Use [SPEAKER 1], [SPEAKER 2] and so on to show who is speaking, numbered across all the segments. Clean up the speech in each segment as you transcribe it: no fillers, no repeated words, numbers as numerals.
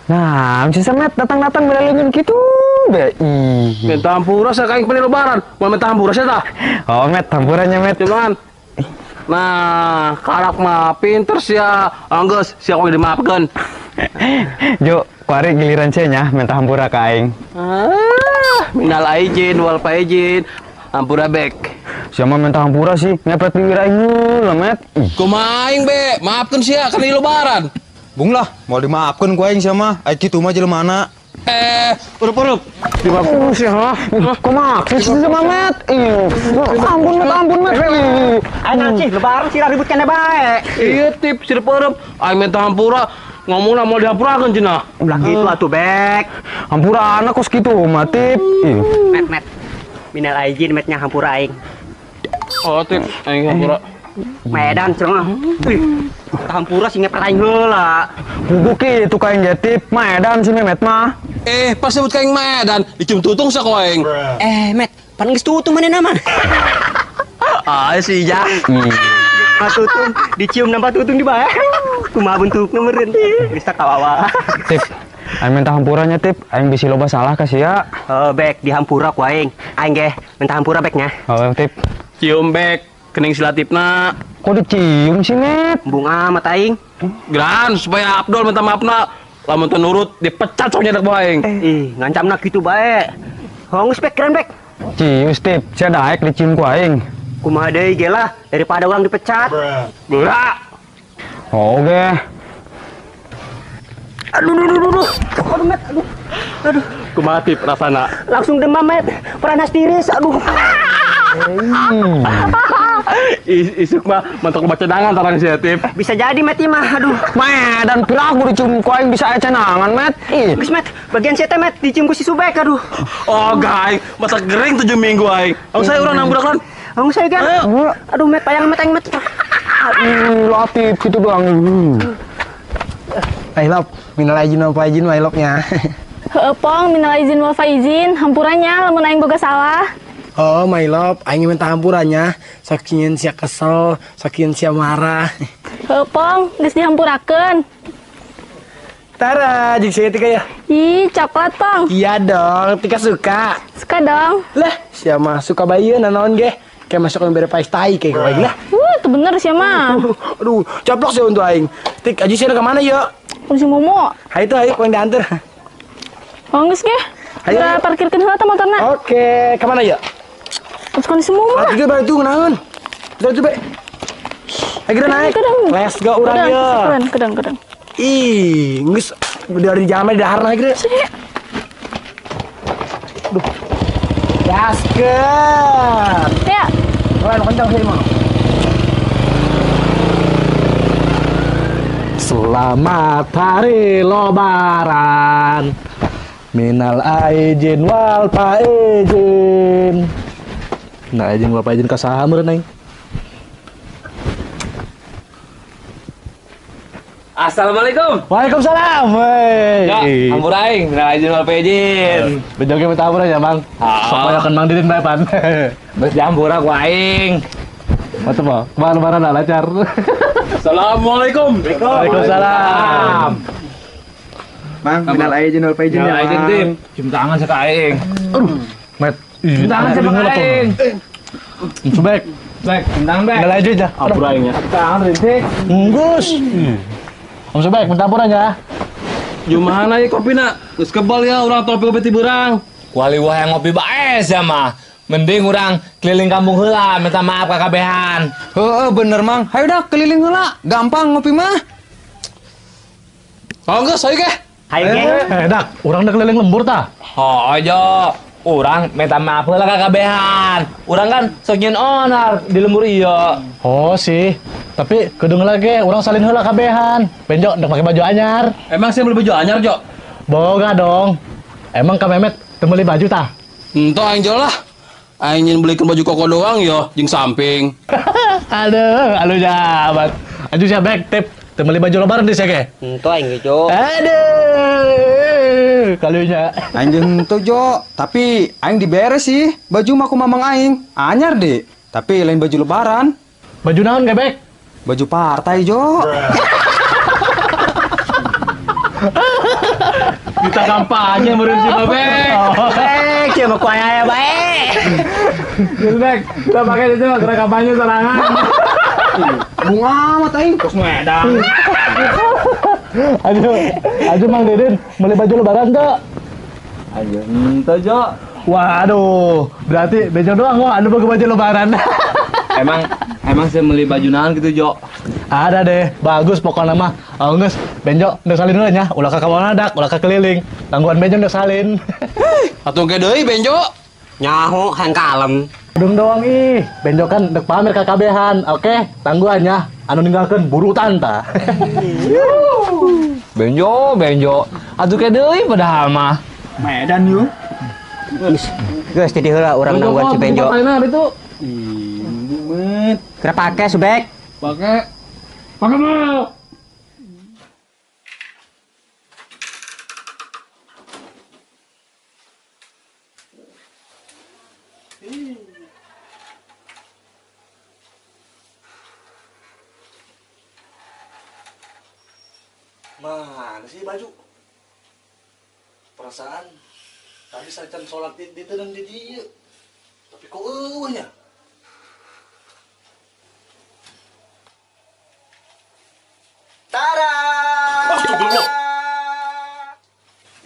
[SPEAKER 1] Nah, si Met datang-datang beralungin gitu, be. Ih.
[SPEAKER 2] Minta hampura saya kain penil lebaran. Mau minta hampura saya tah?
[SPEAKER 1] Oh, Met, hampurannya Met.
[SPEAKER 2] Cuman. Nah, karak mah pinter sia. Anggeus sia kok dimaafkeun.
[SPEAKER 1] Jo, kuari giliran sia nya minta hampura ka aing.
[SPEAKER 2] Ah, minal aijin wal faizin. Hampura bek.
[SPEAKER 1] Sia mah minta hampura sih, ngepet bibir aing lah, Met. Ih.
[SPEAKER 2] Kumaha aing be, maafkeun sia kan di lebaran.
[SPEAKER 3] Bung lah, mau dimaafkeun ku aing sia mah. Aing kitu mah jelemana.
[SPEAKER 2] Urup-urup.
[SPEAKER 1] Dimaafkeun sia mah. Kok maafin sih sama Met? Ih, ampun Met, ampun Met. Ih.
[SPEAKER 4] Aing sih lebaran sih ribut keneh bae.
[SPEAKER 2] Iya tip sirep urup. Aing minta hampura, ngomongna mau dihampurakeun cenah.
[SPEAKER 4] Ulah kitu atuh bek.
[SPEAKER 1] Hampura anak kos kitu mah tip. Ih.
[SPEAKER 4] Met, Met. Minal aijin Metnya hampura aing.
[SPEAKER 2] Oh tip, aing hampura.
[SPEAKER 4] Medan cenah. Ih, hampura sih ngepet aing heula.
[SPEAKER 1] Puguh kitu ka aing ge tip, Medan si Memet mah.
[SPEAKER 2] Pas sebut ka aing Medan, dicium tutung sa ku aing.
[SPEAKER 4] Met, pan geus tutung manehna mah.
[SPEAKER 2] Ah, si Ijah.
[SPEAKER 4] Ah, tutung dicium nambah tutung di bae. Kumaha bentukna meureun. Geus tak kawawa.
[SPEAKER 1] Tip, aing minta hampuranya tip, aing bisi loba salah ka sia.
[SPEAKER 4] Oh, bek dihampura ku aing. Aing ge minta hampura beknya.
[SPEAKER 1] Oh, tip.
[SPEAKER 2] Cium bek. Kening silatipna.
[SPEAKER 1] Kok dicium sih, Met?
[SPEAKER 4] Embung amat aing.
[SPEAKER 2] Geran supaya Abdul minta maafna. Lamun teu nurut dipecat sok nyedak bae aing.
[SPEAKER 4] Ih, ngancamna kitu bae. Hongus bek keren bek.
[SPEAKER 1] Cius tip, sia daek dicium ku aing.
[SPEAKER 4] Kumaha deui ge lah daripada urang dipecat.
[SPEAKER 2] Geura.
[SPEAKER 1] Oke.
[SPEAKER 4] Aduh, aduh, aduh, aduh. Aduh, Met, aduh. Aduh.
[SPEAKER 2] Kumaha tip rasana?
[SPEAKER 4] Langsung demam, Met. Panas tiris, aduh.
[SPEAKER 2] Isuk mah mentok baca cadangan tarang sia tip.
[SPEAKER 4] Bisa jadi Met mah, aduh.
[SPEAKER 1] Medan piraku dicium ku aing bisa aya cenangan, Met. Ih.
[SPEAKER 4] Geus Met, bagian sia teh Met dicium ku si Subek, aduh.
[SPEAKER 2] Oh, gaing, masa gering 7 minggu aing. Aung saya urang nang budak lan.
[SPEAKER 4] Aung saya kan. Aduh, Met, payang Met aing Met.
[SPEAKER 1] Aduh, Latif gitu doang.
[SPEAKER 5] I love, minal aijin wal faizin, I love-nya.
[SPEAKER 6] Heeh, Pong, minal aijin wal faizin, hampurannya lamun aing boga salah.
[SPEAKER 5] Oh, my love, aing minta hampurannya. Sok nyeun sia kesel, sok nyeun sia marah.
[SPEAKER 6] Heuh, Pong, geus dihampurakeun.
[SPEAKER 5] Tara, jeung sia Tika ya.
[SPEAKER 6] Ih, coklat, Pong.
[SPEAKER 5] Iya dong, Tika suka.
[SPEAKER 6] Suka dong.
[SPEAKER 5] Lah, sia mah suka bayeun naon ge. Kayak masuk ke bere pais tai kayak aing lah.
[SPEAKER 6] Wuh, itu bener sia mah.
[SPEAKER 5] Aduh, coplok sia untuk aing. Tik, aja sia ke mana yuk?
[SPEAKER 6] Ku si Momo.
[SPEAKER 5] Hayu tuh, hayu ku yang diantar.
[SPEAKER 6] Oh, geus ge.
[SPEAKER 5] Hayu.
[SPEAKER 6] Udah parkirkeun heula tah motorna.
[SPEAKER 5] Oke, ke mana yuk?
[SPEAKER 6] Terus kondisi Momo lah.
[SPEAKER 5] Itu bae tuh naon? Udah tuh bae. Ayo kita naik. Let's go urang ya.
[SPEAKER 6] Kedang, kedang.
[SPEAKER 5] Ih, geus dari jalan di dahar naik deh. Duh. Gaskeun.
[SPEAKER 6] Ya.
[SPEAKER 5] Lain kencang sih mah.
[SPEAKER 7] Selamat hari lebaran. Minal aijin wal faizin. Nah, aijin wal faizin ka saha meureun aing?
[SPEAKER 2] Assalamualaikum.
[SPEAKER 7] Waalaikumsalam. Wey.
[SPEAKER 2] Ya, hampura aing, minal aijin wal faizin.
[SPEAKER 7] Bejoge minta hampura ya, Mang. Sok bayokan Mang Didin bae pan.
[SPEAKER 2] Geus dihampura ku aing.
[SPEAKER 7] Mantep, Bang. Kumaha lebaran lancar.
[SPEAKER 2] Assalamualaikum.
[SPEAKER 7] Waalaikumsalam.
[SPEAKER 3] Mang, minal aijin wal faizin ya,
[SPEAKER 2] Minal aijin
[SPEAKER 3] Mang.
[SPEAKER 2] tim. Cium tangan sa ka aing.
[SPEAKER 7] Aduh, Met.
[SPEAKER 2] Cium tangan sama ka aing.
[SPEAKER 7] Subek.
[SPEAKER 2] Bek, cium tangan bek.
[SPEAKER 7] Minal aijin ya.
[SPEAKER 2] Hampura aing ya. Tangan rintik.
[SPEAKER 7] Nggus. Om Subek, minta hampura ya.
[SPEAKER 2] Gimana ya kopina? Geus kebal ya urang topi kopi ti beurang.
[SPEAKER 8] Kuali wah yang ngopi bae sia mah. Mending urang keliling kampung heula minta maaf ka kabehan.
[SPEAKER 3] Heeh, bener Mang. Hayu dah keliling heula. Gampang ngopi mah.
[SPEAKER 2] Oh geus, hayu ge.
[SPEAKER 4] Hayu ge.
[SPEAKER 7] Dak, urang udah keliling lembur tah.
[SPEAKER 8] Oh, aja. Urang minta maaf heula ka kabehan. Urang kan sok nyeun onar di lembur ieu.
[SPEAKER 7] Oh sih. Tapi kedung lagi urang salin heula kabehan. Benjo ndek make baju anyar.
[SPEAKER 2] Emang sih beli baju anyar, Jo?
[SPEAKER 7] Boga dong. Emang Kak Memet teu meuli baju tah?
[SPEAKER 2] Entah aing jo lah. Aing nyin belikan baju koko doang yo, jeung samping.
[SPEAKER 7] Aduh, aduh jabat. Aduh sia bek tip, teu meuli baju lebaran di sia ge.
[SPEAKER 4] Entah aing ge, Jo.
[SPEAKER 7] Aduh, kalunya.
[SPEAKER 3] Aing jeung henteu, Jo. Tapi aing diberes sih. Baju mah ku mamang aing. Anyar deh. Tapi lain baju lebaran.
[SPEAKER 7] Baju naon ge, Bek?
[SPEAKER 3] Baju partai, Jo.
[SPEAKER 8] Kita kampanye meureun si Babek.
[SPEAKER 4] Bek, sia mah ku aya bae.
[SPEAKER 7] Geus Bek, kita pakai itu gerak kampanye sorangan.
[SPEAKER 3] Bunga amat aing kos ngedang.
[SPEAKER 7] Aduh, aduh Mang Deden, beli baju lebaran tuh?
[SPEAKER 8] Ayo, ente Jo.
[SPEAKER 7] Waduh, berarti Benjo doang wah, anu pakai baju lebaran.
[SPEAKER 8] Emang saya beli baju naon gitu Jo?
[SPEAKER 7] Ada deh, bagus pokoknya mah. Oh, geus, Benjo ndek salin heula nya, ulah ka dak, ulah ka keliling. Tangguhan Benjo ndek salin.
[SPEAKER 2] Atuh ge deui Benjo.
[SPEAKER 4] Nyaho hayang kalem.
[SPEAKER 7] Dung doang ih, Benjo kan dek pamer ka kabehan. Oke, tangguhannya anu ninggalkeun burutan tah.
[SPEAKER 8] Benjo, Benjo. Atuh ke deui padahal mah.
[SPEAKER 3] Medan yuk.
[SPEAKER 4] Geus jadi heula urang nangguan si Benjo.
[SPEAKER 7] Itu.
[SPEAKER 3] Ih,
[SPEAKER 4] Kira pake Subek.
[SPEAKER 7] Pake. Pake mah.
[SPEAKER 9] Mana sih baju? Perasaan tadi saya can sholat di tenang di dia. Tapi kok eueuhnya?
[SPEAKER 4] Tara!
[SPEAKER 9] Astagfirullah.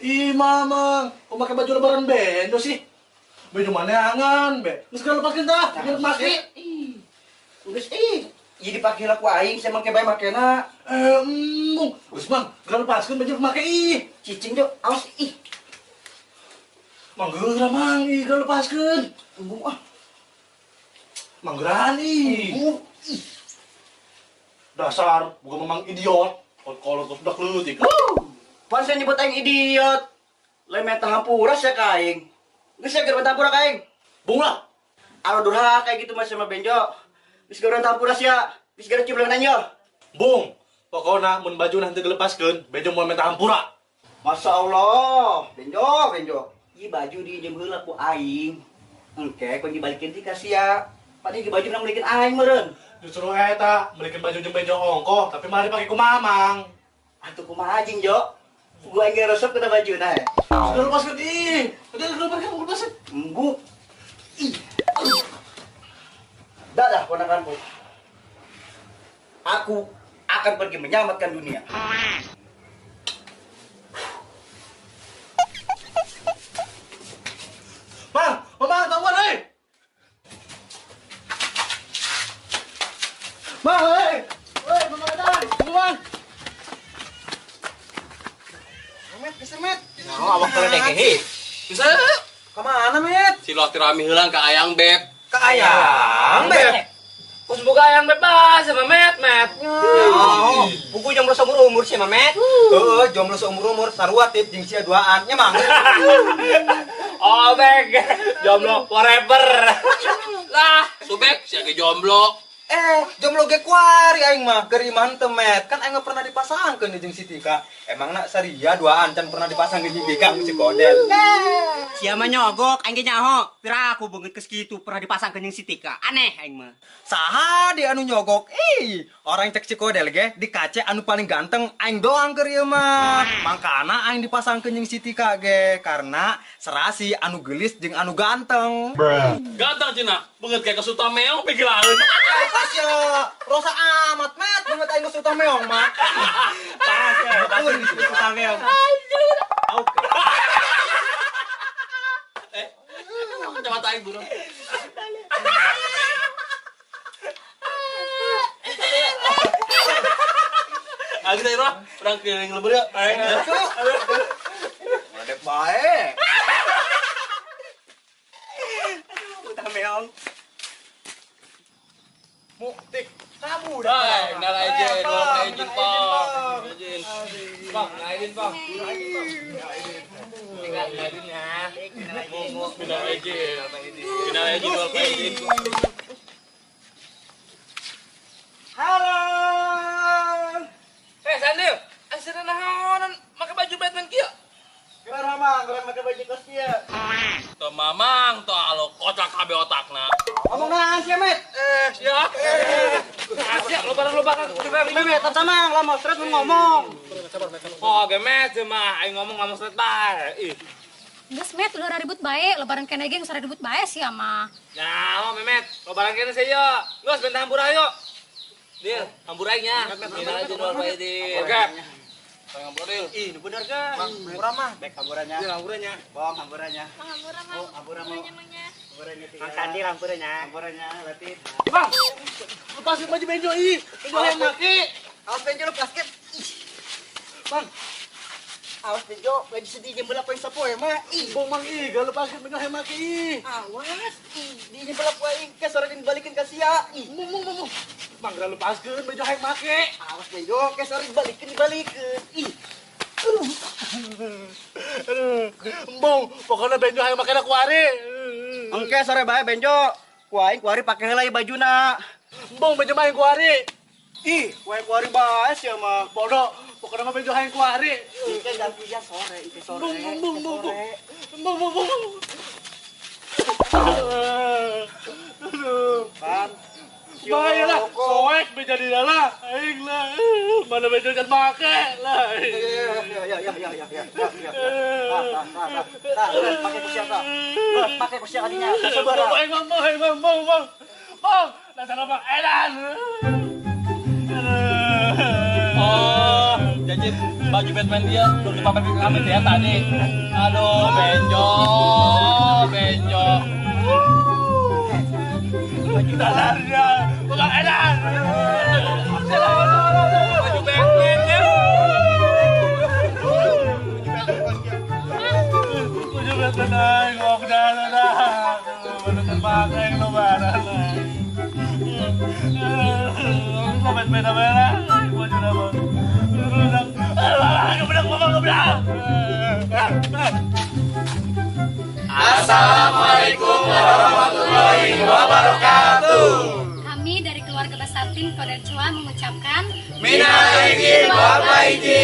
[SPEAKER 9] Ih, mamang, kok pakai baju lebaran Benjo sih? Baju mana angan, be? Geus geus lepaskeun tah, biar make.
[SPEAKER 4] Ih. Geus ih. Ieu dipake heula ku aing, sia make bae makena.
[SPEAKER 9] Embung, geus Mang, geus lepaskeun baju make ih.
[SPEAKER 4] Cicing jo, awas ih.
[SPEAKER 9] Mang geura Mang, ih geus lepaskeun.
[SPEAKER 4] Embung ah.
[SPEAKER 9] Mang geuraan ih.
[SPEAKER 4] Embung ih.
[SPEAKER 9] Dasar, bukan memang idiot. Kalau terus udah leutik.
[SPEAKER 4] Pan saya nyebut aing idiot. Lain minta hampura sia ka aing. Geus sia geura minta hampura ka aing.
[SPEAKER 9] Bung lah.
[SPEAKER 4] Anu durhaka kayak gitu mah sama Benjo. Geus geura minta hampura sia. Geus geura cium lengan yo.
[SPEAKER 9] Bung, pokona mun baju nanti dilepaskeun, Benjo mau minta hampura.
[SPEAKER 4] Masya Allah, Benjo, Benjo. Ieu baju diinjem heula ku aing. Engke kun dibalikin ti ka sia. Padahal ieu baju nang melikeun aing meureun.
[SPEAKER 9] Justru eta melikeun baju jeung Benjo ongkoh, tapi malah dipake ku Mamang.
[SPEAKER 4] Atuh kumaha jing, Jo? Gua aing resep kana bajuna ya.
[SPEAKER 9] Sudah lepaskeun ih. Udah lepaskeun, lepaskeun.
[SPEAKER 4] Embuk. Ih. Dadah ponakanku. Aku akan pergi menyelamatkan dunia.
[SPEAKER 9] Mang, Mamang, tangguhan euy. Mang, euy. Euy, Mamang datang. Mamang.
[SPEAKER 3] Met, bisa met.
[SPEAKER 2] Nah, awak teh deh. Bisa.
[SPEAKER 3] Kemana, Met?
[SPEAKER 2] Silaturahmi heula ka Ayang Beb.
[SPEAKER 3] Ka Ayang Beb.
[SPEAKER 8] Kus buka ayang bebas sama Met, Met.
[SPEAKER 4] Oh, buku jomblo seumur-umur sih, Met.
[SPEAKER 3] Heeh, jomblo seumur-umur sarua tip jeung sia duaan nya, Mang.
[SPEAKER 8] Oh, Bek. Jomblo forever.
[SPEAKER 2] Lah, Subek sia ge jomblo.
[SPEAKER 3] Jomblo ge kuari aing mah keur iman teu Met. Kan aing mah pernah dipasangkeun jeung si Tika. Emang nak saria duaan can pernah dipasangkeun jeung Tika ku si Kodel.
[SPEAKER 4] Sia mah nyogok aing ge nyaho. Pira aku beungeut geus kitu pernah dipasangkeun jeung si Tika. Aneh aing mah.
[SPEAKER 3] Saha di anu nyogok? Ih, orang cek si Kodel ge di kace anu paling ganteng aing doang keur ieu mah. Mangkana aing dipasangkeun jeung si Tika ge karena serasi anu geulis jeung anu ganteng.
[SPEAKER 2] Ganteng cenah, beungeut kayak kesuta meong pigilaeun.
[SPEAKER 3] Asia, rosa amat Met, beungeut aing kesuta meong mah.
[SPEAKER 8] Parah sia, kesuta meong.
[SPEAKER 2] Anjir. Oke. Kacamata aing burung. Lagi tadi roh, orang keliling lembur ya.
[SPEAKER 3] Ngadep bae.
[SPEAKER 4] Aduh, utang meong.
[SPEAKER 3] Muktik, kamu dah.
[SPEAKER 2] Minal aijin, wal aijin, Pong. Aijin. Pong, aijin, Pong. Minal aijin ya. Minal aijin. Minal aijin, wal aijin.
[SPEAKER 4] Halo.
[SPEAKER 8] Sandil, asirna naonan make baju Batman kieu?
[SPEAKER 4] Keren Mamang, keren make baju kos kieu.
[SPEAKER 2] Teu Mamang, teu alo kocak kabeh otakna.
[SPEAKER 4] Ngomong naon sia, Met?
[SPEAKER 2] Sia.
[SPEAKER 8] Sia, lobaran-lobaran.
[SPEAKER 4] Met, sama lama stres mun ngomong.
[SPEAKER 9] Sabar, Met, sabar.
[SPEAKER 8] Oh, gemet mah aing ngomong ngomong seret bae. Ih.
[SPEAKER 10] Geus Met, ulah ribut bae, lebaran keneh ge geus ribut bae sia mah.
[SPEAKER 8] Ya, mau Memet, lebaran kene sih yo. Geus bentang hampura yuk. Dil, hampura nya. Minal aidin wal faizin.
[SPEAKER 2] Oke.
[SPEAKER 4] Ih, nu bener kan?
[SPEAKER 3] Hampura mah.
[SPEAKER 4] Baik hampurannya.
[SPEAKER 3] Iya, hampuranya.
[SPEAKER 4] Bong hampurannya.
[SPEAKER 6] Mang hampura mang.
[SPEAKER 4] Oh, hampura mau.
[SPEAKER 6] Mangnya.
[SPEAKER 4] Hampurannya. Mang Sandi hampurannya. Hampurannya Latif.
[SPEAKER 9] Bang, lepasin baju Benjo ih. Benjo yang make.
[SPEAKER 4] Awas Benjo lepaskeun. Ih.
[SPEAKER 9] Bang,
[SPEAKER 4] Awas Benjo, baju sedih jeung beula poe sapoe mah. Ih.
[SPEAKER 9] bong mang ih, gak lepasin Benjo yang make ih.
[SPEAKER 4] Awas, ih, di beula poe aing ke sore dibalikin ka sia. Ih.
[SPEAKER 9] Mung mung mung. Bang, gak lepaskeun Benjo yang make.
[SPEAKER 4] Awas Benjo, ke sore dibalikin dibalikin. Ih.
[SPEAKER 9] Aduh, embung, pokoknya Benjo yang make kuari.
[SPEAKER 4] Engke sore bae Benjo. Ku aing kuari pake heula ieu bajuna.
[SPEAKER 9] Embung Benjo mah yang kuari.
[SPEAKER 4] Ih, ku aing kuari bae sia mah.
[SPEAKER 9] Bodoh, pokoknya mah Benjo yang kuari.
[SPEAKER 4] Engke gantian sore, engke sore.
[SPEAKER 9] Bung bung bung bung bung.
[SPEAKER 4] Sore.
[SPEAKER 9] Bung bung bung. Aduh.
[SPEAKER 4] Pan.
[SPEAKER 9] Bahaya lah, soek menjadi lah, aing lah, mana Benjo can make lah.
[SPEAKER 4] Ya ya ya ya ya ya ya. Tah tah tah tah. Tah, pake ku sia tah. Pake ku sia kadinya. Sabar.
[SPEAKER 9] Bang, bang, bang, bang, bang, bang, bang, dasar bang, edan.
[SPEAKER 8] Oh, jadi baju Batman dia belum dipakai ke kami ya tadi. Aduh, Benjo, Benjo.
[SPEAKER 9] Baju dasarnya, bukan edan.
[SPEAKER 8] Baju Batman ya.
[SPEAKER 9] Baju Batman aing ngok dah dah. Mana terpakai yang lebaran. Kok Batman apa lah? Baju apa? Rusak. Alah, kebedak, bapak kebedak.
[SPEAKER 8] Assalamualaikum warahmatullahi wabarakatuh.
[SPEAKER 10] Kami dari keluarga besar tim Kodel Cua mengucapkan
[SPEAKER 8] Minal aidin wal faizin.